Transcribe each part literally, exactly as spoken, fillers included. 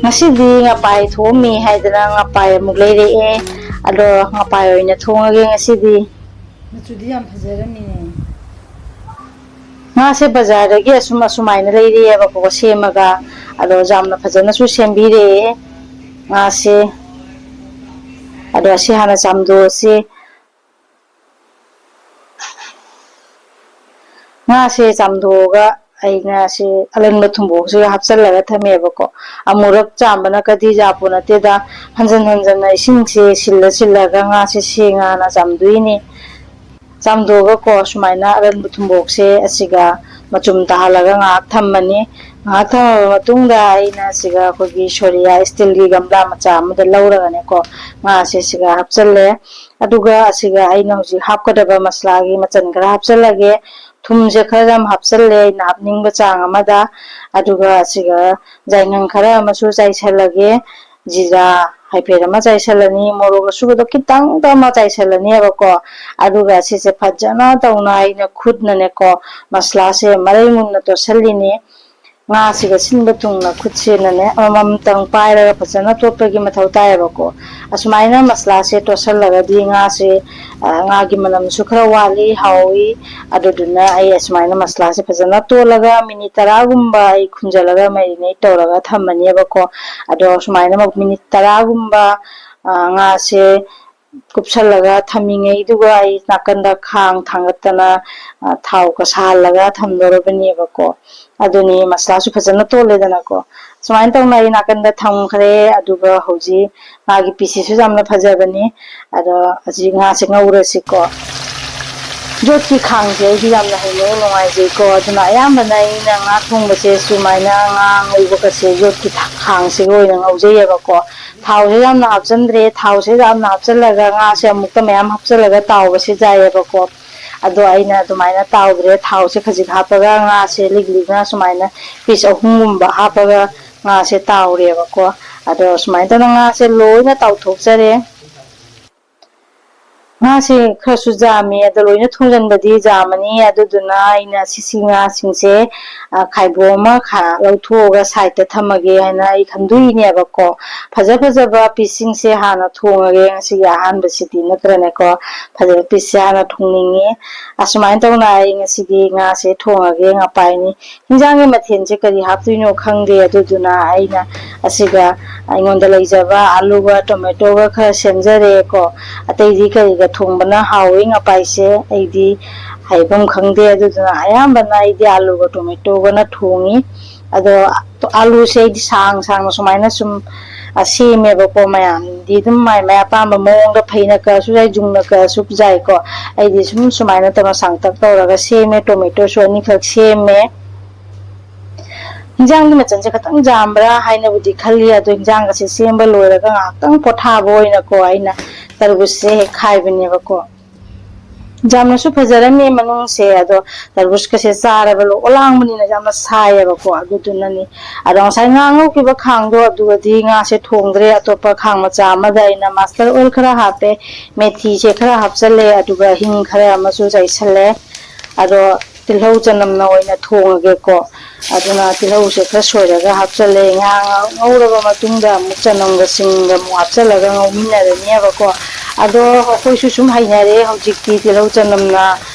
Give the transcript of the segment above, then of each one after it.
ꯉꯁꯤꯗꯤ ꯉꯄꯥꯏ ꯊꯣꯛꯑꯝꯃꯤ ꯍꯥꯏꯗꯅ ꯉꯄꯥꯏ ꯑꯃꯨꯛ ꯂꯩꯔꯛꯑꯦ꯫ ꯑꯗꯣ ꯉꯄꯥꯏ ꯑꯣꯏꯅ ꯊꯣꯡꯉꯒꯦ ꯉꯁꯤꯗꯤ꯫ ꯃꯆꯨꯗꯤ ꯌꯥꯝ ꯐꯖꯔꯝꯃꯤꯅꯦ꯫ ꯉꯥꯁꯦ ꯕꯖꯥꯔꯗꯒꯤ ꯑꯁꯨꯝ ꯑꯁꯨꯃꯥꯏꯅ ꯂꯩꯔꯛꯑꯦꯕꯀꯣ, ꯁꯦꯝꯃꯒ꯫ ꯑꯗꯣ ꯌꯥꯝꯅ ꯐꯖꯅꯁꯨ ꯁꯦꯝꯕꯤꯔꯛꯑꯦ ꯉꯥꯁꯦ꯫ ꯑꯗꯣ ꯑꯁꯤ ꯍꯥꯟꯅ ꯆꯥꯝꯊꯣꯛꯑꯁꯤ꯫ ꯉꯥꯁꯦ ꯆꯥꯝꯊꯣꯛꯑꯒ ꯑꯩꯅ ꯁꯤ ꯑꯔꯟꯕ ꯊꯨꯝꯕꯣꯛꯁꯤꯒ ꯍꯥꯞꯆꯤꯜꯂꯒ ꯊꯝꯃꯦꯕꯀꯣ꯫ ꯑꯃꯨꯔꯛ ꯆꯥꯝꯕꯅ ꯀꯗꯤ ꯌꯥꯄꯣ ꯅꯠꯇꯦꯗ, ꯍꯟꯖꯟ ꯍꯟꯖꯟꯅ ꯏꯁꯤꯡꯁꯦ ꯁꯤꯜꯂ ꯁꯤꯜꯂꯒ ꯉꯥꯁꯦ ꯁꯦꯡꯉꯥꯅ ꯆꯥꯝꯗꯣꯏꯅꯤ꯫ ꯆꯥꯝꯊꯣꯛꯑꯒꯀꯣ, ꯁꯨꯃꯥꯏꯅ ꯑꯔꯟꯕ ꯊꯨꯝꯕꯣꯛꯁꯦ ꯑꯁꯤꯒ ꯃꯆꯨꯝ ꯇꯥꯍꯜꯂꯒ ꯉꯥꯏꯍꯥꯛ ꯊꯝꯃꯅꯤ꯫ ꯉꯥꯏꯍꯥꯛ ꯊꯝꯃꯕ ꯃꯇꯨꯡꯗ ꯑꯩꯅ ꯁꯤꯒ ꯑꯩꯈꯣꯏꯒꯤ ꯁꯣꯔꯤꯌꯥ ꯏꯁꯇꯤꯜꯒꯤ ꯒꯝꯂꯥ ꯃꯆꯥ ꯑꯃꯗ ꯂꯧꯔꯒꯅꯦꯀꯣ, ꯉꯥꯁꯦ ꯁꯤꯒ ꯍꯥꯞꯆꯜꯂꯦ꯫ ꯑꯗꯨꯒ ꯑꯁꯤꯒ ꯑꯩꯅ ꯍꯧꯖꯤꯛ ꯍꯥꯞꯀꯗꯕ ꯃꯁꯂꯥꯒꯤ ꯃꯆꯜ ꯈꯔ ꯍꯥꯞꯆꯜꯂꯒꯦ꯫ ꯊꯨꯝꯁꯦ ꯈꯔ ꯌꯥꯝ ꯍꯥꯞꯆꯜꯂꯦ ꯑꯩꯅ ꯍꯥꯞꯅꯤꯡꯕ ꯆꯥꯡ ꯑꯃꯗ꯫ ꯑꯗꯨꯒ ꯑꯁꯤꯒ ꯌꯥꯏꯉꯪ ꯈꯔ ꯑꯃꯁꯨ ꯆꯥꯏꯁꯜꯂꯒꯦ꯫ ꯖꯤꯔꯥ ꯍꯥꯏꯐꯦꯠ ꯑꯃ ꯆꯥꯏꯁꯜꯂꯅꯤ, ꯃꯣꯔꯣꯛ ꯑꯁꯨꯕꯗꯣ ꯈꯤꯇꯪꯗ ꯑꯃ ꯆꯥꯏꯁꯜꯂꯅꯦꯕꯀꯣ꯫ ꯑꯗꯨꯒ ꯁꯤꯁꯦ ꯐꯖꯅ ꯇꯧꯅ ꯑꯩꯅ ꯈꯨꯠꯅꯅꯦꯀꯣ, ꯃꯁꯂꯥꯁꯦ ꯃꯔꯩ ꯃꯨꯟꯅ ꯇꯣꯠꯁꯜꯂꯤꯅꯤ꯫ ꯉꯥꯁꯤꯒ ꯁꯤꯟꯕ ꯊꯨꯡꯅ ꯈꯨꯠꯁꯤꯅꯅꯦ ꯑꯃꯃꯝꯇꯪ ꯄꯥꯏꯔꯒ ꯐꯖꯅ ꯇꯣꯠꯄꯒꯤ ꯃꯊꯧ ꯇꯥꯏꯌꯦꯕꯀꯣ꯫ ꯑꯁꯨꯃꯥꯏꯅ ꯃꯁꯂꯥꯁꯦ ꯇꯣꯠꯁꯜꯂꯒꯗꯤ ꯉꯥꯁꯦ, ꯑ, ꯉꯥꯒꯤ ꯃꯅꯝꯁꯨ ꯈꯔ ꯋꯥꯠꯂꯤ, ꯍꯥꯎꯏ꯫ ꯑꯗꯨꯗꯨꯅ ꯑꯩ ꯑꯁꯨꯃꯥꯏꯅ ꯃꯁꯂꯥꯁꯦ ꯐꯖꯅ ꯇꯣꯠꯂꯒ ꯃꯤꯅꯤꯠ ꯇꯔꯥꯒꯨꯝꯕ ꯑꯩ ꯈꯨꯝꯖꯤꯜꯂꯒ marinate ꯇꯧꯔꯒ ꯊꯝꯃꯅꯦꯕꯀꯣ꯫ ꯑꯗꯣ ꯁꯨꯃꯥꯏꯅ ꯃꯤꯅꯤꯠ ꯇꯔꯥꯒꯨꯝꯕ, ꯑ, ꯉꯥꯁꯦ ꯀꯨꯞꯁꯜꯂꯒ ꯊꯝꯃꯤꯉꯩꯗꯨꯒ ꯑꯩ ꯅꯥꯀꯟꯗ ꯈꯥꯡ ꯊꯥꯡꯒꯠꯇꯅ, ꯑ, ꯊꯥꯎꯒ ꯁꯥꯍꯜꯂꯒ ꯊꯝꯗꯣꯔꯕꯅꯦꯕꯀꯣ꯫ ꯑꯗꯨꯅꯤ, ꯃꯁꯂꯥꯁꯨ ꯐꯖꯅ ꯇꯣꯜꯂꯦꯗꯅꯀꯣ꯫ ꯁꯨꯃꯥꯏꯅ ꯇꯧꯅ ꯑꯩ ꯅꯥꯀꯟꯗ ꯊꯝꯈ꯭ꯔꯦ꯫ ꯑꯗꯨꯒ ꯍꯧꯖꯤꯛ ꯃꯥꯒꯤ ꯄꯤꯁꯤꯁꯨ ꯌꯥꯝꯅ ꯐꯖꯕꯅꯤ꯫ ꯑꯗꯣ ꯍꯧꯖꯤꯛ ꯉꯥꯁꯦ ꯉꯧꯔꯁꯤꯀꯣ꯫ ꯌꯣꯠꯀꯤ ꯈꯥꯡꯁꯦ ꯑꯩꯗꯤ ꯌꯥꯝꯅ ꯍꯩꯅꯩ, ꯅꯨꯡꯉꯥꯏꯖꯩꯀꯣ꯫ ꯑꯗꯨꯅ ꯑꯌꯥꯝꯕꯅ ꯑꯩꯅ ꯉꯥ ꯊꯣꯡꯕꯁꯦ ꯁꯨꯃꯥꯏꯅ ꯉꯥ ꯉꯧꯕꯒꯁꯦ ꯌꯣꯠꯀꯤ ꯊ-, ꯈꯥꯡꯁꯤꯒ ꯑꯣꯏꯅ ꯉꯧꯖꯩꯌꯦꯕꯀꯣ꯫ ꯊꯥꯎꯁꯦ ꯌꯥꯝꯅ ꯍꯥꯞꯆꯤꯟꯗ꯭ꯔꯦ꯫ ꯊꯥꯎꯁꯦ ꯌꯥꯝꯅ ꯍꯥꯞꯆꯤꯜꯂꯒ ꯉꯥꯁꯦ ꯑꯃꯨꯛꯇ ꯃꯌꯥꯝ ꯍꯥꯞꯆꯤꯜꯂꯒ ꯇꯥꯎꯕꯁꯦ ꯌꯥꯏꯌꯦꯕꯀꯣ꯫ ꯑꯗꯣ ꯑꯩꯅ ꯑꯗꯨꯃꯥꯏꯅ ꯇꯥꯎꯗ꯭ꯔꯦ, ꯊꯥꯎꯁꯦ ꯈꯖꯤꯛ ꯍꯥꯞꯄꯒ ꯉꯥꯁꯦ ꯂꯤꯛ ꯂꯤꯛꯅ ꯁꯨꯃꯥꯏꯅ piece ꯑꯍꯨꯝꯒꯨꯝꯕ ꯍꯥꯞꯄꯒ ꯉꯥꯁꯦ ꯇꯥꯎꯔꯦꯕꯀꯣ꯫ ꯑꯗꯣ ꯁꯨꯃꯥꯏꯅ ꯇꯧꯅ ꯉꯥꯁꯦ ꯂꯣꯏꯅ ꯇꯥꯎꯊꯣꯛꯆꯔꯦ꯫ ꯉꯥꯁꯦ ꯈꯔꯁꯨ ꯌꯥꯝꯃꯤ, ꯑꯗꯣ ꯂꯣꯏꯅ ꯊꯣꯡꯖꯤꯟꯕꯗꯤ ꯌꯥꯝꯃꯅꯤ꯫ ꯑꯗꯨꯗꯨꯅ ꯑꯩꯅ ꯁꯤꯁꯤ ꯉꯥꯁꯤꯡꯁꯦ, ꯑ, ꯈꯥꯏꯕꯣꯛ ꯑꯃ ꯈꯥ-, ꯂꯧꯊꯣꯛꯑꯒ sideꯇ ꯊꯝꯃꯒꯦ ꯍꯥꯏꯅ ꯑꯩ ꯈꯟꯗꯣꯛꯏꯅꯦꯕꯀꯣ꯫ ꯐꯖ ꯐꯖꯕ pieceꯁꯤꯡꯁꯦ ꯍꯥꯟꯅ ꯊꯣꯡꯉꯒꯦ ꯉꯁꯤꯒꯤ ꯑꯍꯥꯟꯕꯁꯤꯗꯤ, ꯅꯠꯇ꯭ꯔꯅꯦꯀꯣ? ꯐꯖꯕ pieceꯁꯦ ꯍꯥꯟꯅ ꯊꯣꯡꯅꯤꯡꯉꯤ꯫ ꯑꯁꯨꯃꯥꯏꯅ ꯇꯧꯅ ꯑꯩ ꯉꯁꯤꯗꯤ ꯉꯥꯁꯦ ꯊꯣꯡꯉꯒꯦ, ꯉꯄꯥꯏꯅꯤ꯫ ꯍꯤꯟꯖꯥꯡꯒꯤ ꯃꯊꯦꯜꯁꯦ ꯀꯔꯤ ꯍꯥꯞꯇꯣꯏꯅꯣ ꯈꯪꯗꯦ, ꯑꯗꯨꯗꯨꯅ ꯑꯩꯅ ꯑꯁꯤꯗ ꯑꯩꯉꯣꯟꯗ ꯂꯩꯖꯕ ꯑꯂꯨꯒ tomatoꯒ ꯈꯔ ꯁꯦꯝꯖꯔꯦꯀꯣ꯫ ꯑꯇꯩꯗꯤ ꯀꯔꯤꯒ ꯊꯣꯡꯕꯅ ꯍꯥꯎꯏ ꯉꯄꯥꯏꯁꯦ? ꯑꯩꯗꯤ ꯍꯥꯏꯐꯝ ꯈꯪꯗꯦ, ꯑꯗꯨꯗꯨꯅ ꯑꯌꯥꯝꯕꯅ ꯑꯩꯗꯤ ꯑꯂꯨꯒ tomatoꯒꯅ ꯊꯣꯡꯉꯤ꯫ ꯑꯗꯣ ꯑꯂꯨꯁꯦ ꯑꯩꯗꯤ ꯁꯥꯡ ꯁꯥꯡꯅ ꯁꯨꯃꯥꯏꯅ ꯁꯨꯝ, ꯑ, ꯁꯦꯝꯃꯦꯕꯀꯣ꯫ ꯃꯌꯥꯝꯗꯤ ꯑꯗꯨꯝ ꯃꯥꯏ ꯃꯥꯏ ꯑꯄꯥꯝꯕ ꯃꯑꯣꯡꯗ ꯐꯩꯅ ꯀꯛꯑꯁꯨ ꯌꯥꯏ, ꯖꯨꯡꯅ ꯀꯛꯑꯁꯨ ꯌꯥꯏꯀꯣ꯫ ꯑꯩꯗꯤ ꯁꯨꯝ ꯁꯨꯃꯥꯏꯅ ꯇꯧꯔ ꯁꯥꯡꯇꯛ ꯇꯧꯔꯒ ꯁꯦꯝꯃꯦ꯫ Tomatoꯁꯨ ꯑꯅꯤꯈꯛ ꯁꯦꯝꯃꯦ꯫ ꯍꯤꯟꯖꯥꯡꯒꯤ ꯃꯆꯜꯁꯦ ꯈꯤꯇꯪ ꯌꯥꯝꯕ꯭ꯔꯥ ꯍꯥꯏꯅꯕꯨꯗꯤ ꯈꯜꯂꯤ, ꯑꯗꯣ ꯍꯤꯟꯖꯥꯡꯒꯁꯦ ꯁꯦꯝꯕ ꯂꯣꯏꯔꯒ ꯉꯥꯏꯍꯥꯛꯇꯪ ꯄꯣꯊꯥꯕ ꯑꯣꯏꯅꯀꯣ ꯑꯩꯅ ꯇꯔꯕꯨꯖꯁꯦ ꯍꯦꯛ ꯈꯥꯏꯕꯅꯦꯕꯀꯣ꯫ ꯌꯥꯝꯅꯁꯨ ꯐꯖꯔꯝꯃꯦ ꯃꯅꯨꯡꯁꯦ, ꯑꯗꯣ ꯇꯔꯕꯨꯖꯀꯁꯦ ꯆꯥꯔꯕ ꯂꯣꯛ ꯑꯣꯂꯥꯡꯕꯅꯤꯅ ꯌꯥꯝꯅ ꯁꯥꯏꯌꯦꯕꯀꯣ꯫ ꯑꯗꯨꯗꯨꯅꯅꯤ꯫ ꯑꯗꯣ ꯉꯁꯥꯏ ꯉꯥ ꯉꯧꯈꯤꯕ ꯈꯥꯡꯗꯣ ꯑꯗꯨꯒꯗꯤ ꯉꯥꯁꯦ ꯊꯣꯡꯗ꯭ꯔꯦ, ꯑꯇꯣꯞꯄ ꯈꯥꯡ ꯃꯆꯥ ꯑꯃꯗ ꯑꯩꯅ mustard oil ꯈꯔ ꯍꯥꯞꯄꯦ, ꯃꯦꯊꯤꯁꯦ ꯈꯔ ꯍꯥꯞꯆꯜꯂꯦ, ꯑꯗꯨꯒ ꯍꯤꯡ ꯈꯔ ꯑꯃꯁꯨ ꯆꯥꯏꯁꯜꯂꯦ꯫ ꯑꯗꯣ ꯇꯤꯜꯍꯧ ꯆꯅꯝꯅ ꯑꯣꯏꯅ ꯊꯣꯡꯉꯒꯦꯀꯣ꯫ ꯑꯗꯨꯅ ꯇꯤꯜꯍꯧꯁꯦ ꯈꯔ ꯁꯣꯏꯔꯒ ꯍꯥꯞꯆꯜꯂꯦ꯫ ꯉꯥ ꯉꯧꯔꯕ ꯃꯇꯨꯡꯗ ꯑꯃꯨꯛ ꯆꯅꯝꯒ ꯁꯤꯡꯒ ꯑꯃꯨꯛ ꯍꯥꯞꯆꯜꯂꯒ ꯉꯧꯃꯤꯟꯅꯔꯅꯦꯕꯀꯣ꯫ ꯑꯗꯣ ꯑꯩꯈꯣꯏꯁꯨ ꯁꯨꯝ ꯍꯩꯅꯔꯦ ꯍꯧꯖꯤꯛꯇꯤ ꯇꯤꯜꯍꯧ ꯆꯅꯝꯅ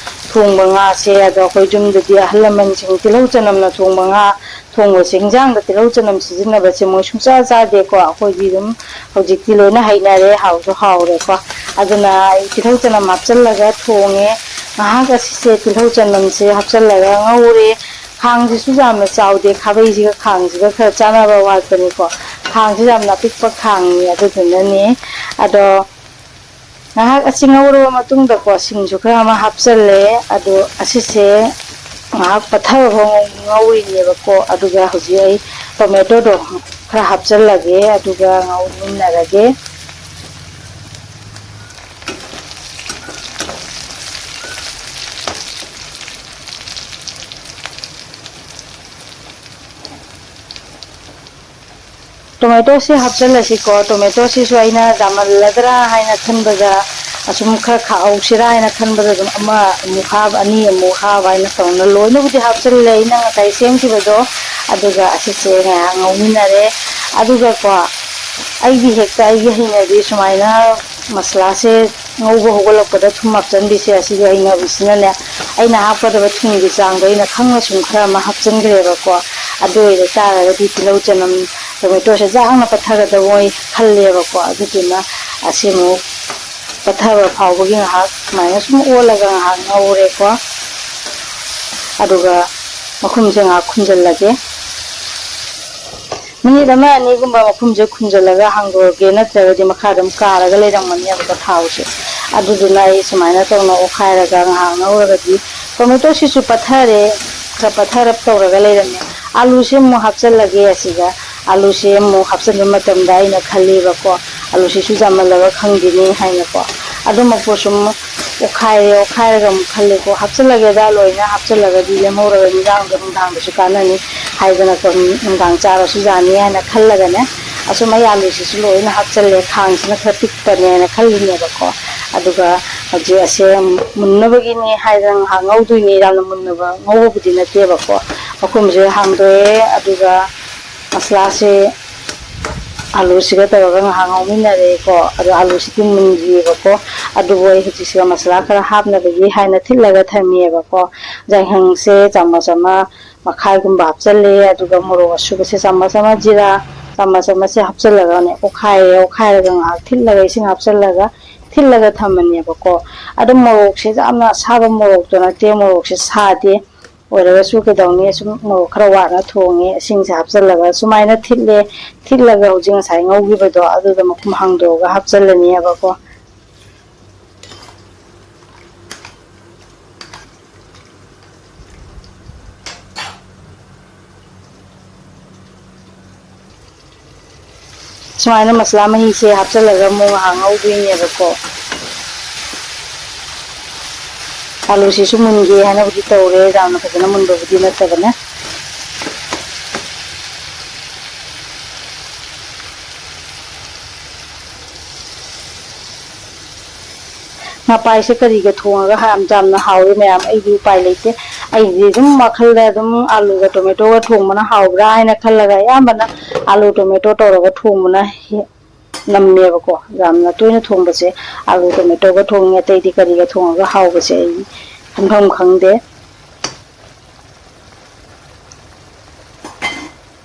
ꯊꯣꯡꯕ ꯉꯥꯁꯦ꯫ ꯑꯗꯣ ꯑꯩꯈꯣꯏ ꯌꯨꯝꯗꯗꯤ ꯑꯍꯜ ꯂꯃꯟꯁꯤꯡ ꯇꯤꯜꯍꯧ ꯆꯅꯝꯅ ꯊꯣꯡꯕ ꯉꯥ ꯊꯣꯡꯕꯁꯦ, ꯍꯤꯟꯖꯥꯡꯗ ꯇꯤꯜꯍꯧ ꯆꯅꯝ ꯁꯤꯖꯤꯟꯅꯕꯁꯦ ꯃꯣꯏ ꯁꯨꯡꯆꯥ ꯆꯥꯗꯦꯀꯣ꯫ ꯑꯩꯈꯣꯏꯗꯤ ꯑꯗꯨꯝ ꯍꯧꯖꯤꯛꯇꯤ ꯂꯣꯏꯅ ꯍꯩꯅꯔꯦ, ꯍꯥꯎꯁꯨ ꯍꯥꯎꯔꯦꯀꯣ꯫ ꯑꯗꯨꯅ ꯑꯩ ꯇꯤꯜꯍꯧ ꯆꯅꯝ ꯍꯥꯞꯆꯜꯂꯒ ꯊꯣꯡꯉꯦ꯫ ꯉꯥꯏꯍꯥꯛ ꯑꯁꯤꯁꯦ ꯇꯤꯜꯍꯧ ꯆꯅꯝꯁꯦ ꯍꯥꯞꯆꯜꯂꯒ ꯉꯧꯔꯦ꯫ ꯈꯥꯡꯁꯤꯁꯨ ꯌꯥꯝꯅ ꯆꯥꯎꯗꯦ, ꯈꯥꯕꯩꯁꯤꯒ ꯈꯥꯡꯁꯤꯒ ꯈꯔ ꯆꯥꯟꯅꯕ ꯋꯥꯠꯄꯅꯤꯀꯣ꯫ ꯈꯥꯡꯁꯤ ꯌꯥꯝꯅ ꯑꯄꯤꯛꯄ ꯈꯥꯡꯅꯤ, ꯑꯗꯨꯗꯨꯅꯅꯦ꯫ ꯑꯗꯣ ꯉꯥꯏꯍꯥꯛ ꯑꯁꯤ ꯉꯧꯔꯕ ꯃꯇꯨꯡꯗꯀꯣ, ꯁꯤꯡꯁꯨ ꯈꯔ ꯑꯃ ꯍꯥꯞꯆꯜꯂꯦ꯫ ꯑꯗꯣ ꯑꯁꯤꯁꯦ ꯉꯥꯏꯍꯥꯛ ꯄꯠꯊꯕ ꯐꯥꯎ ꯉꯧꯔꯤꯅꯦꯕꯀꯣ꯫ ꯑꯗꯨꯒ ꯍꯧꯖꯤꯛ ꯑꯩ tomatoꯗꯣ ꯈꯔ ꯍꯥꯞꯆꯜꯂꯒꯦ, ꯑꯗꯨꯒ ꯉꯧꯃꯤꯟꯅꯔꯒꯦ꯫ ꯇꯣꯃꯦꯇꯣꯁꯦ ꯍꯥꯞꯆꯤꯜꯂꯁꯤꯀꯣ꯫ ꯇꯣꯃꯦꯇꯣꯁꯤꯁꯨ ꯑꯩꯅ ꯌꯥꯝꯃꯜꯂꯗ꯭ꯔꯥ ꯍꯥꯏꯅ ꯈꯟꯕꯗ, ꯑꯁꯨꯝ ꯈꯔ ꯈꯥꯛꯍꯧꯁꯤꯔꯥ ꯍꯥꯏꯅ ꯈꯟꯕꯗ, ꯑꯗꯨꯝ ꯑꯃ ꯑꯃꯨꯛ ꯍꯥꯞ, ꯑꯅꯤ ꯑꯃꯨꯛ ꯍꯥꯞ ꯍꯥꯏꯅ ꯇꯧꯅ ꯂꯣꯏꯅꯕꯨꯗꯤ ꯍꯥꯞꯆꯤꯜꯂꯦ ꯑꯩꯅ ꯉꯁꯥꯏ ꯁꯦꯝꯈꯤꯕꯗꯣ꯫ ꯑꯗꯨꯒ ꯑꯁꯤꯁꯦ ꯉꯥꯏꯍꯥꯛ ꯉꯧꯃꯤꯟꯅꯔꯦ꯫ ꯑꯗꯨꯒꯀꯣ, ꯑꯩꯒꯤ ꯍꯦꯛꯇ ꯑꯩꯒꯤ ꯍꯩꯅꯕꯤ ꯁꯨꯃꯥꯏꯅ ꯃꯁꯂꯥꯁꯦ ꯉꯧꯕ ꯍꯧꯒꯠꯂꯛꯄꯗ ꯊꯨꯝ ꯍꯥꯞꯆꯤꯟꯕꯤꯁꯦ, ꯑꯁꯤꯒꯤ ꯍꯩꯅꯕꯤꯁꯤꯅꯅꯦ, ꯑꯩꯅ ꯍꯥꯞꯀꯗꯕ ꯊꯨꯝꯒꯤ ꯆꯥꯡꯗꯣ ꯑꯩꯅ ꯈꯪꯅ ꯁꯨꯝ ꯈꯔ ꯑꯃ ꯍꯥꯞꯆꯤꯟꯈ꯭ꯔꯦꯕꯀꯣ꯫ ꯑꯗꯨ ꯑꯣꯏꯕ ꯇꯥꯔꯒꯗꯤ ꯇꯤꯜꯍꯧ ꯆꯅꯝ ꯇꯣꯃꯦꯇꯣꯁꯦ ꯌꯥꯡꯅ ꯄꯠꯊꯒꯗꯕ ꯑꯣꯏ ꯈꯜꯂꯦꯕꯀꯣ꯫ ꯑꯗꯨꯗꯨꯅ ꯑꯁꯤꯃꯨꯛ ꯄꯠꯊꯕ ꯐꯥꯎꯕꯒꯤ ꯉꯥꯏꯍꯥꯛ ꯁꯨꯃꯥꯏꯅ ꯁꯨꯝ ꯑꯣꯜꯂꯒ ꯉꯥꯏꯍꯥꯛ ꯉꯧꯔꯦꯀꯣ꯫ ꯑꯗꯨꯒ ꯃꯈꯨꯝꯁꯦ ꯉꯥꯏꯍꯥꯛ ꯈꯨꯝꯖꯤꯜꯂꯒꯦ꯫ ꯃꯤꯅꯤꯠ ꯑꯃ ꯑꯅꯤꯒꯨꯝꯕ ꯃꯈꯨꯝꯁꯦ ꯈꯨꯝꯖꯤꯜꯂꯒ ꯍꯥꯡꯗꯣꯛꯑꯒꯦ, ꯅꯠꯇ꯭ꯔꯒꯗꯤ ꯃꯈꯥꯗ ꯑꯗꯨꯝ ꯀꯥꯔꯒ ꯂꯩꯔꯝꯒꯅꯦꯕꯀꯣ ꯊꯥꯎꯁꯦ꯫ ꯑꯗꯨꯗꯨꯅ ꯑꯩ ꯁꯨꯃꯥꯏꯅ ꯇꯧꯅ ꯑꯣꯠꯈꯥꯏꯔꯒ ꯉꯥꯏꯍꯥꯛ ꯉꯧꯔꯒꯗꯤ, ꯇꯣꯃꯦꯇꯣꯁꯤꯁꯨ ꯄꯠꯊꯔꯦ, ꯈꯔ ꯄꯠꯊꯔꯞ ꯇꯧꯔꯒ ꯂꯩꯔꯝꯃꯦ꯫ ꯑꯂꯨꯁꯦ ꯑꯃꯨꯛ ꯍꯥꯞꯆꯤꯜꯂꯒꯦ ꯑꯁꯤꯗ꯫ ꯑꯂꯨꯁꯦ ꯑꯃꯨꯛ ꯍꯥꯞꯆꯤꯟꯕ ꯃꯇꯝꯗ ꯑꯩꯅ ꯈꯜꯂꯤꯕꯀꯣ, ꯑꯂꯨꯁꯤꯁꯨ ꯌꯥꯝꯃꯜꯂꯕ ꯈꯪꯗꯦꯅꯦ ꯍꯥꯏꯅꯀꯣ꯫ ꯑꯗꯨꯃꯛꯄꯨ ꯁꯨꯝ ꯑꯣꯠꯈꯥꯏꯔꯦ, ꯑꯣꯠꯈꯥꯏꯔꯒ ꯑꯃꯨꯛ ꯈꯜꯂꯦꯀꯣ, ꯍꯥꯞꯆꯤꯜꯂꯒꯦꯗ ꯂꯣꯏꯅ ꯍꯥꯞꯆꯤꯜꯂꯒꯗꯤ ꯂꯦꯝꯍꯧꯔꯒ ꯏꯟꯖꯥꯡꯗꯣ ꯅꯨꯡꯗꯥꯡꯗꯁꯨ ꯀꯥꯟꯅꯅꯤ ꯍꯥꯏꯗꯅꯀꯣ, ꯅꯨꯡꯗꯥꯡ ꯆꯥꯔꯁꯨ ꯌꯥꯅꯤ ꯍꯥꯏꯅ ꯈꯜꯂꯒꯅꯦ, ꯑꯁꯨꯝ ꯑꯩ ꯑꯂꯨꯁꯤꯁꯨ ꯂꯣꯏꯅ ꯍꯥꯞꯆꯤꯜꯂꯦ꯫ ꯈꯥꯡꯁꯤꯅ ꯈꯔ ꯄꯤꯛꯄꯅꯦꯅ ꯈꯜꯂꯤꯅꯦꯕꯀꯣ꯫ ꯑꯗꯨꯒ ꯍꯧꯖꯤꯛ ꯑꯁꯦ ꯃꯨꯟꯅꯕꯒꯤꯅꯤ ꯍꯥꯏꯗꯅ ꯉꯥꯏꯍꯥꯛ ꯉꯧꯗꯣꯏꯅꯤ, ꯌꯥꯝꯅ ꯃꯨꯟꯅꯕ ꯉꯧꯕꯕꯨꯗꯤ ꯅꯠꯇꯦꯕꯀꯣ꯫ ꯃꯈꯨꯝꯁꯦ ꯍꯥꯡꯗꯣꯛꯑꯦ, ꯑꯗꯨꯒ ꯃꯁꯂꯥꯁꯦ ꯑꯂꯨꯁꯤꯒ ꯇꯧꯔꯒ ꯉꯥꯏꯍꯥꯛ ꯉꯧꯃꯤꯟꯅꯔꯦꯀꯣ꯫ ꯑꯗꯣ ꯑꯂꯨꯁꯤꯗꯤ ꯃꯨꯟꯗ꯭ꯔꯤꯑꯕꯀꯣ, ꯑꯗꯨꯕꯨ ꯑꯩ ꯍꯧꯖꯤꯛꯁꯤꯒ ꯃꯁꯂꯥ ꯈꯔ ꯍꯥꯞꯅꯕꯒꯤ ꯍꯥꯏꯅ ꯊꯤꯠꯂꯒ ꯊꯝꯃꯤꯑꯕꯀꯣ꯫ ꯌꯥꯏꯉꯪꯁꯦ ꯆꯥꯃꯁ ꯑꯃ ꯃꯈꯥꯏꯒꯨꯝꯕ ꯍꯥꯞꯆꯜꯂꯦ, ꯑꯗꯨꯒ ꯃꯣꯔꯣꯛ ꯑꯁꯨꯕꯁꯦ ꯆꯥꯃꯁ ꯑꯃ, ꯖꯤꯔꯥ ꯆꯥꯃꯁ ꯑꯃꯁꯦ ꯍꯥꯞꯆꯜꯂꯒꯅꯦ ꯑꯣꯠꯈꯥꯏꯔꯦ꯫ ꯑꯣꯠꯈꯥꯏꯔꯒ ꯉꯥꯏꯍꯥꯛ ꯊꯤꯠꯂꯒ, ꯏꯁꯤꯡ ꯍꯥꯞꯆꯜꯂꯒ ꯊꯤꯠꯂꯒ ꯊꯝꯃꯅꯦꯕꯀꯣ꯫ ꯑꯗꯨꯝ ꯃꯣꯔꯣꯛꯁꯦ ꯌꯥꯝꯅ ꯑꯁꯥꯕ ꯃꯣꯔꯣꯛꯇꯣ ꯅꯠꯇꯦ, ꯃꯣꯔꯣꯛꯁꯦ ꯁꯥꯗꯦ꯫ ꯑꯣꯏꯔꯒꯁꯨ ꯀꯩꯗꯧꯅꯤ, ꯁꯨꯝ ꯃꯣꯔꯣꯛ ꯈꯔ ꯋꯥꯠꯅ ꯊꯣꯡꯉꯦ꯫ ꯏꯁꯤꯡꯁꯦ ꯍꯥꯞꯆꯜꯂꯒ ꯁꯨꯃꯥꯏꯅ ꯊꯤꯠꯂꯦ꯫ ꯊꯤꯠꯂꯒ ꯍꯧꯖꯤꯛ ꯉꯁꯥꯏ ꯉꯧꯈꯤꯕꯗꯣ ꯑꯗꯨꯗ ꯃꯈꯨꯝ ꯍꯥꯡꯗꯣꯛꯑꯒ ꯍꯥꯞꯆꯜꯂꯅꯦꯕꯀꯣ꯫ ꯁꯨꯃꯥꯏꯅ ꯃꯁꯂꯥ ꯃꯍꯤꯁꯦ ꯍꯥꯞꯆꯜꯂꯒ ꯑꯃꯨꯛ ꯉꯥꯏꯍꯥꯛ ꯉꯧꯗꯣꯏꯅꯦꯕꯀꯣ꯫ ꯑꯂꯨꯁꯤꯁꯨ ꯃꯨꯟꯒꯦ ꯍꯥꯏꯅꯕꯨꯗꯤ ꯇꯧꯔꯦ, ꯌꯥꯝꯅ ꯐꯖꯅ ꯃꯨꯟꯕꯕꯨꯗꯤ ꯅꯠꯇꯕꯅꯦ꯫ ꯉꯥ ꯄꯥꯏꯁꯦ ꯀꯔꯤꯒ ꯊꯣꯡꯉꯒ ꯌꯥꯝ ꯌꯥꯝꯅ ꯍꯥꯎꯏ ꯃꯌꯥꯝ? ꯑꯩꯗꯤ ꯎꯄꯥꯏ ꯂꯩꯇꯦ꯫ ꯑꯩꯗꯤ ꯑꯗꯨꯝ ꯋꯥꯈꯜꯗ ꯑꯗꯨꯝ ꯑꯥꯂꯨꯒ ꯇꯣꯃꯦꯇꯣꯒ ꯊꯣꯡꯕꯅ ꯍꯥꯎꯕ꯭ꯔꯥ ꯍꯥꯏꯅ ꯈꯜꯂꯒ ꯑꯌꯥꯝꯕꯅ ꯑꯥꯂꯨ ꯇꯣꯃꯦꯇꯣ ꯇꯧꯔꯒ ꯊꯣꯡꯕꯅ ꯍꯦ-, ꯅꯝꯃꯦꯕꯀꯣ꯫ ꯌꯥꯝꯅ ꯇꯣꯏꯅ ꯊꯣꯡꯕꯁꯦ ꯑꯥꯂꯨ ꯇꯣꯃꯦꯇꯣꯒ ꯊꯣꯡꯉꯤ, ꯑꯇꯩꯗꯤ ꯀꯔꯤꯒ ꯊꯣꯡꯉꯒ ꯍꯥꯎꯕꯁꯦ ꯑꯩ ꯈꯟꯐꯝ ꯈꯪꯗꯦ꯫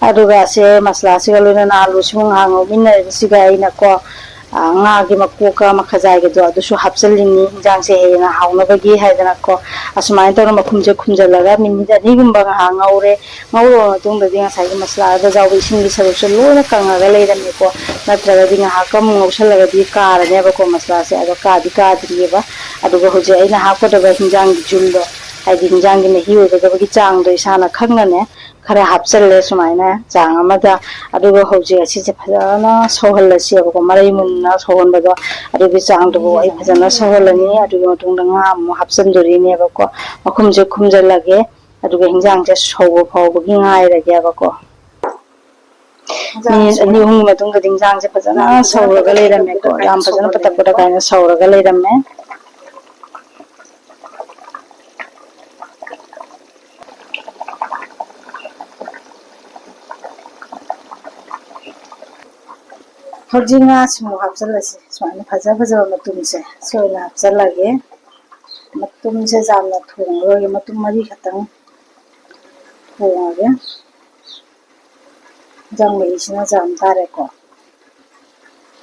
ꯑꯗꯨꯒ ꯁꯦ ꯃꯁꯂꯥꯁꯤꯒ ꯂꯣꯏꯅꯅ ꯑꯥꯂꯨꯁꯤꯃꯨꯛ ꯉꯥꯏꯍꯥꯛ ꯉꯧꯃꯤꯟꯅꯔꯤꯕꯁꯤꯒ ꯑꯩꯅꯀꯣ, ꯑ, ꯉꯥꯒꯤ ꯃꯀꯣꯛꯀ ꯃꯈꯖꯥꯏꯒꯗꯣ ꯑꯗꯨꯁꯨ ꯍꯥꯞꯆꯤꯜꯂꯤꯅꯤ, ꯏꯟꯖꯥꯡꯁꯦ ꯍꯦꯟꯅ ꯍꯥꯎꯅꯕꯒꯤ ꯍꯥꯏꯗꯅꯀꯣ꯫ ꯑꯁꯨꯃꯥꯏꯅ ꯇꯧꯔ ꯃꯈꯨꯝꯁꯦ ꯈꯨꯝꯖꯤꯜꯂꯒ ꯃꯤꯅꯤꯠ ꯑꯅꯤꯒꯨꯝꯕ ꯉꯥꯏꯍꯥꯛ ꯉꯧꯔꯦ꯫ ꯉꯧꯔꯕ ꯃꯇꯨꯡꯗꯗꯤ ꯉꯁꯥꯏꯒꯤ ꯃꯁꯂꯥꯗ ꯌꯥꯎꯕ ꯏꯁꯤꯡꯒꯤ ꯁꯔꯨꯛꯁꯦ ꯂꯣꯏꯅ ꯀꯪꯉꯒ ꯂꯩꯔꯝꯃꯦꯀꯣ꯫ ꯅꯠꯇ꯭ꯔꯒꯗꯤ ꯉꯥꯏꯍꯥꯛꯀ ꯑꯃꯨꯛ ꯉꯧꯁꯜꯂꯒꯗꯤ ꯀꯥꯔꯅꯦꯕꯀꯣ ꯃꯁꯂꯥꯁꯦ꯫ ꯑꯗꯣ ꯀꯥꯗꯤ ꯀꯥꯗ꯭ꯔꯤꯑꯕ꯫ ꯑꯗꯨꯒ ꯍꯧꯖꯤꯛ ꯑꯩꯅ ꯍꯥꯞꯀꯗꯕ ꯍꯤꯟꯖꯥꯡꯒꯤ ꯖꯨꯜꯗꯣ, ꯍꯥꯏꯗꯤ ꯍꯤꯟꯖꯥꯡꯒꯤ ꯃꯍꯤ ꯑꯣꯏꯒꯗꯕꯒꯤ ꯆꯥꯡꯗꯣ ꯏꯁꯥꯅ ꯈꯪꯅꯅꯦ ꯈꯔ ꯍꯥꯞꯆꯜꯂꯦ ꯁꯨꯃꯥꯏꯅ ꯆꯥꯡ ꯑꯃꯗ꯫ ꯑꯗꯨꯒ ꯍꯧꯖꯤꯛ ꯑꯁꯤꯁꯦ ꯐꯖꯅ ꯁꯧꯍꯜꯂꯁꯦꯕꯀꯣ, ꯃꯔꯩ ꯃꯨꯟꯅ ꯁꯧꯍꯟꯕꯗꯣ꯫ ꯑꯗꯨꯒꯤ ꯆꯥꯡꯗꯨꯕꯨ ꯑꯩ ꯐꯖꯅ ꯁꯧꯍꯜꯂꯅꯤ꯫ ꯑꯗꯨꯒꯤ ꯃꯇꯨꯡꯗ ꯉꯥ ꯑꯃꯨꯛ ꯍꯥꯞꯆꯤꯟꯗꯣꯔꯤꯅꯦꯕꯀꯣ꯫ ꯃꯈꯨꯝꯁꯦ ꯈꯨꯝꯖꯤꯜꯂꯒꯦ, ꯑꯗꯨꯒ ꯍꯤꯟꯖꯥꯡꯁꯦ ꯁꯧꯕ ꯐꯥꯎꯕꯒꯤ ꯉꯥꯏꯔꯒꯦꯕꯀꯣ꯫ ꯃꯤꯅꯤꯠ ꯑꯅꯤ ꯑꯍꯨꯝꯒꯤ ꯃꯇꯨꯡꯗꯗꯤ ꯏꯟꯖꯥꯡꯁꯦ ꯐꯖꯅ ꯁꯧꯔꯒ ꯂꯩꯔꯝꯃꯦꯀꯣ꯫ ꯌꯥꯝ ꯐꯖꯅ ꯄꯇꯛ ꯄꯇꯛ ꯀꯥꯏꯅ ꯁꯧꯔꯒ ꯂꯩꯔꯝꯃꯦ꯫ ꯍꯧꯖꯤꯛ ꯉꯥꯁꯤꯃꯨꯛ ꯍꯥꯞꯆꯤꯜꯂꯁꯤ꯫ ꯁꯨꯃꯥꯏꯅ ꯐꯖ ꯐꯖꯕ ꯃꯇꯨꯝꯁꯦ ꯁꯤ ꯑꯣꯏꯅ ꯍꯥꯞꯆꯤꯜꯂꯒꯦ꯫ ꯃꯇꯨꯝꯁꯦ ꯌꯥꯝꯅ ꯊꯣꯡꯉꯔꯣꯏꯒꯦ, ꯃꯇꯨꯝ ꯃꯔꯤ ꯈꯛꯇꯪ ꯊꯣꯡꯉꯒꯦ꯫ ꯏꯟꯖꯥꯡ ꯃꯍꯤꯁꯤꯅ ꯌꯥꯝ ꯇꯥꯔꯦꯀꯣ꯫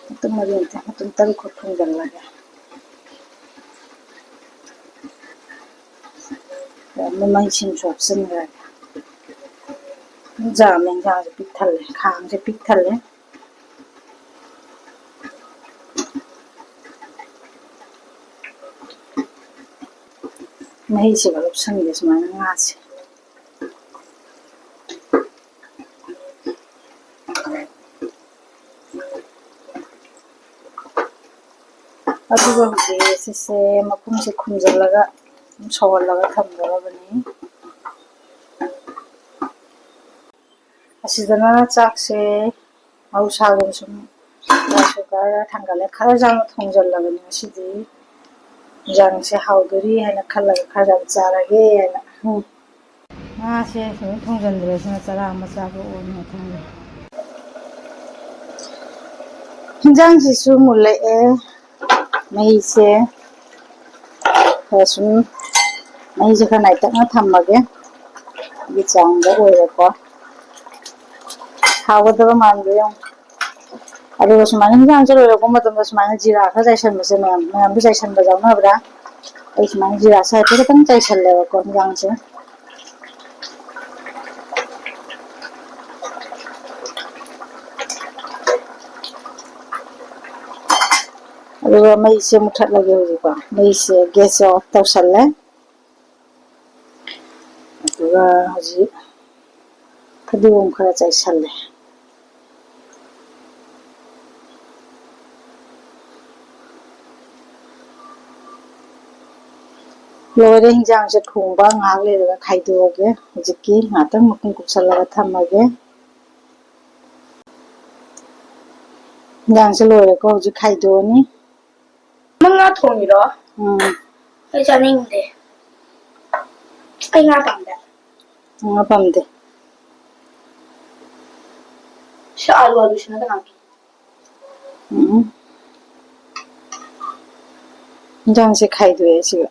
ꯃꯇꯨꯝ ꯃꯔꯤ ꯅꯠꯇꯦ, ꯃꯇꯨꯝ ꯇꯔꯨꯛꯈꯛ ꯊꯣꯡꯖꯤꯜꯂꯒꯦ꯫ ꯃꯃꯩꯁꯤꯡꯁꯨ ꯍꯥꯞꯆꯤꯟꯈ꯭ꯔꯒꯦ꯫ ꯌꯥꯝꯃꯦ, ꯏꯟꯖꯥꯡꯁꯦ ꯄꯤꯛ ꯊꯜꯂꯦ, ꯈꯥꯡꯁꯦ ꯄꯤꯛ ꯊꯜꯂꯦ꯫ ꯃꯍꯤꯁꯤꯒ ꯂꯧꯁꯟꯒꯦ ꯁꯨꯃꯥꯏꯅ ꯉꯥꯁꯦ꯫ ꯑꯗꯨꯒ ꯍꯧꯖꯤꯛ ꯁꯤꯁꯦ ꯃꯈꯨꯝꯁꯦ ꯈꯨꯝꯖꯤꯜꯂꯒ ꯑꯗꯨꯝ ꯁꯧꯍꯜꯂꯒ ꯊꯝꯒꯗꯕꯅꯤ꯫ ꯑꯁꯤꯗꯅ ꯆꯥꯛꯁꯦ ꯃꯍꯧꯁꯥꯒꯨꯝ ꯁꯨꯝ rice cooker ꯊꯥꯡꯒꯠꯂꯦ꯫ ꯈꯔ ꯌꯥꯝꯅ ꯊꯣꯡꯖꯤꯜꯂꯕꯅꯤ ꯉꯁꯤꯗꯤ꯫ ꯏꯟꯖꯥꯡꯁꯦ ꯍꯥꯎꯗꯣꯔꯤ ꯍꯥꯏꯅ ꯈꯜꯂꯒ ꯈꯔ ꯌꯥꯝ ꯆꯥꯔꯒꯦ ꯍꯥꯏꯅ꯫ ꯎꯝ꯫ ꯉꯥꯁꯦ ꯁꯨꯝ ꯊꯣꯡꯖꯤꯟꯗ꯭ꯔꯁꯤꯅ ꯆꯔꯥ ꯑꯃ ꯆꯥꯕ ꯑꯣꯏꯅ ꯈꯜꯂꯦ꯫ ꯏꯟꯖꯥꯡꯁꯤꯁꯨ ꯃꯨꯜꯂꯛꯑꯦ꯫ ꯃꯩꯁꯦ ꯈꯔ ꯁꯨꯝ, ꯃꯩꯁꯦ ꯈꯔ ꯅꯥꯏꯇꯛꯅ ꯊꯝꯃꯒꯦ꯫ ꯑꯗꯨꯒꯤ ꯆꯥꯡꯗ ꯑꯣꯏꯔꯦꯀꯣ꯫ ꯍꯥꯎꯒꯗꯕ ꯃꯥꯟꯕ꯭ꯔꯥ ꯌꯦꯡꯉꯨ꯫ ꯑꯗꯨꯒ ꯁꯨꯃꯥꯏꯅ ꯍꯤꯟꯖꯥꯡꯁꯦ ꯂꯣꯏꯔꯛꯄ ꯃꯇꯝꯗ ꯁꯨꯃꯥꯏꯅ ꯖꯤꯔꯥ ꯈꯔ ꯆꯥꯏꯁꯟꯕꯁꯦ ꯃꯌꯥꯝ, ꯃꯌꯥꯝꯁꯨ ꯆꯥꯏꯁꯟꯕ ꯌꯥꯎꯅꯕ꯭ꯔꯥ? ꯑꯩ ꯁꯨꯃꯥꯏꯅ ꯖꯤꯔꯥꯁꯦ ꯍꯥꯏꯐꯦꯠ ꯈꯤꯇꯪ ꯆꯥꯏꯁꯜꯂꯦꯕꯀꯣ ꯍꯤꯟꯖꯥꯡꯁꯦ꯫ ꯑꯗꯨꯒ ꯃꯩꯁꯦ ꯃꯨꯊꯠꯂꯒꯦ ꯍꯧꯖꯤꯛꯀꯣ꯫ ꯃꯩꯁꯦ, ꯒ꯭ꯌꯥꯁꯁꯦ ꯑꯣꯐ ꯇꯧꯁꯜꯂꯦ꯫ ꯑꯗꯨꯒ ꯍꯧꯖꯤꯛ ꯐꯗꯤꯒꯣꯝ ꯈꯔ ꯆꯥꯏꯁꯜꯂꯦ꯫ ꯂꯣꯏꯔꯦ ꯍꯤꯟꯖꯥꯡꯁꯦ ꯊꯣꯡꯕ꯫ ꯉꯥꯏꯍꯥꯛ ꯂꯩꯔꯒ ꯈꯥꯏꯗꯣꯛꯑꯒꯦ꯫ ꯍꯧꯖꯤꯛꯀꯤ ꯉꯥꯛꯇꯪ ꯃꯈꯨꯝ ꯀꯨꯞꯁꯜꯂꯒ ꯊꯝꯃꯒꯦ꯫ ꯍꯤꯟꯖꯥꯡꯁꯦ ꯂꯣꯏꯔꯦꯀꯣ꯫ ꯍꯧꯖꯤꯛ ꯈꯥꯏꯗꯣꯛꯑꯅꯤ꯫ ꯅꯪ ꯉꯥ ꯊꯣꯡꯉꯤꯔꯣ? ꯎꯝ꯫ ꯑꯩ ꯆꯥꯅꯤꯡꯗꯦ꯫ ꯑꯩ ꯉꯥ ꯄꯥꯝꯗꯦ꯫ ꯉꯥ ꯄꯥꯝꯗꯦ꯫ ꯁꯤ ꯑꯥꯂꯨ, ꯑꯥꯂꯨ ꯁꯤꯅ ꯀꯅꯥꯒꯤ? ꯎꯝ꯫ ꯍꯤꯟꯖꯥꯡꯁꯦ ꯈꯥꯏꯗꯣꯛꯑꯦ ꯁꯤꯒ꯫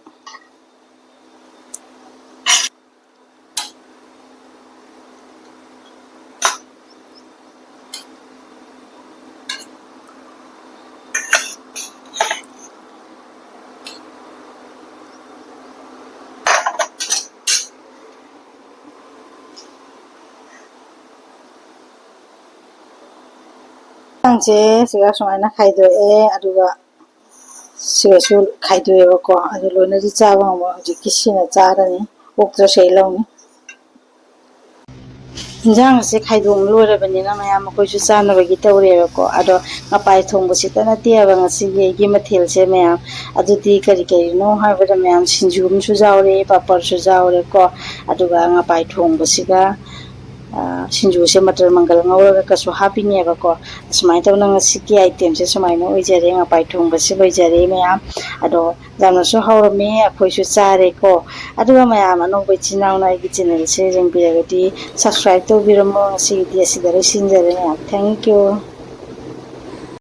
ꯌꯦꯟꯁꯥꯡꯁꯦ ꯁꯤꯒ ꯁꯨꯃꯥꯏꯅ ꯈꯥꯏꯗꯣꯛꯑꯦ, ꯑꯗꯨꯒ ꯁꯤꯒꯁꯨ ꯈꯥꯏꯗꯣꯛꯑꯦꯕꯀꯣ꯫ ꯑꯗꯨ ꯂꯣꯏꯅꯗꯤ ꯆꯥꯕ ꯉꯝꯃꯣꯏ꯫ ꯍꯧꯖꯤꯛꯀꯤ ꯁꯤꯅ ꯆꯥꯔꯅꯤ, ꯑꯣꯛꯇ꯭ꯔꯁꯨ ꯑꯩ ꯂꯧꯅꯤ꯫ ꯏꯟꯖꯥꯡ ꯑꯁꯦ ꯈꯥꯏꯗꯣꯛ ꯂꯣꯏꯔꯕꯅꯤꯅ ꯃꯌꯥꯝ ꯑꯩꯈꯣꯏꯁꯨ ꯆꯥꯅꯕꯒꯤ ꯇꯧꯔꯦꯕꯀꯣ꯫ ꯑꯗꯣ ꯉꯄꯥꯏ ꯊꯣꯡꯕꯁꯤꯇ ꯅꯠꯇꯦꯕ ꯉꯁꯤꯒꯤ ꯑꯩꯒꯤ ꯃꯊꯦꯜꯁꯦ ꯃꯌꯥꯝ꯫ ꯑꯗꯨꯗꯤ ꯀꯔꯤ ꯀꯔꯤꯅꯣ ꯍꯥꯏꯕꯗ ꯃꯌꯥꯝ ꯁꯤꯡꯖꯨ ꯑꯃꯁꯨ ꯌꯥꯎꯔꯦ, ꯄꯥꯄꯔꯁꯨ ꯌꯥꯎꯔꯦꯀꯣ꯫ ꯑꯗꯨꯒ ꯉꯄꯥꯏ ꯊꯣꯡꯕꯁꯤꯒ ꯁꯤꯡꯖꯨꯁꯦ ꯃꯇꯔ ꯃꯪꯒꯜ ꯉꯧꯔꯒ ꯀꯁꯨ ꯍꯥꯞꯄꯤꯅꯦꯕꯀꯣ꯫ ꯑꯁꯨꯃꯥꯏꯅ ꯇꯧꯅ ꯉꯁꯤꯒꯤ item ꯁꯦ ꯁꯨꯃꯥꯏꯅ ꯑꯣꯏꯖꯔꯦ, ꯉꯄꯥꯏ ꯊꯣꯡꯕꯁꯦ ꯑꯣꯏꯖꯔꯦ ꯃꯌꯥꯝ꯫ ꯑꯗꯣ ꯌꯥꯝꯅꯁꯨ ꯍꯧꯔꯝꯃꯤ, ꯑꯩꯈꯣꯏꯁꯨ ꯆꯥꯔꯦꯀꯣ꯫ ꯑꯗꯨꯒ ꯃꯌꯥꯝ ꯑꯅꯧꯕ ꯏꯆꯤꯟ ꯏꯅꯥꯎꯅ ꯑꯩꯒꯤ channel ꯁꯦ ꯌꯦꯡꯕꯤꯔꯒꯗꯤ subscribe ꯇꯧꯕꯤꯔꯝꯃꯣ꯫ ꯉꯁꯤꯒꯤꯗꯤ ꯑꯁꯤꯗ ꯂꯣꯏꯁꯤꯟꯖꯔꯦ ꯃꯌꯥꯝ, thank you꯫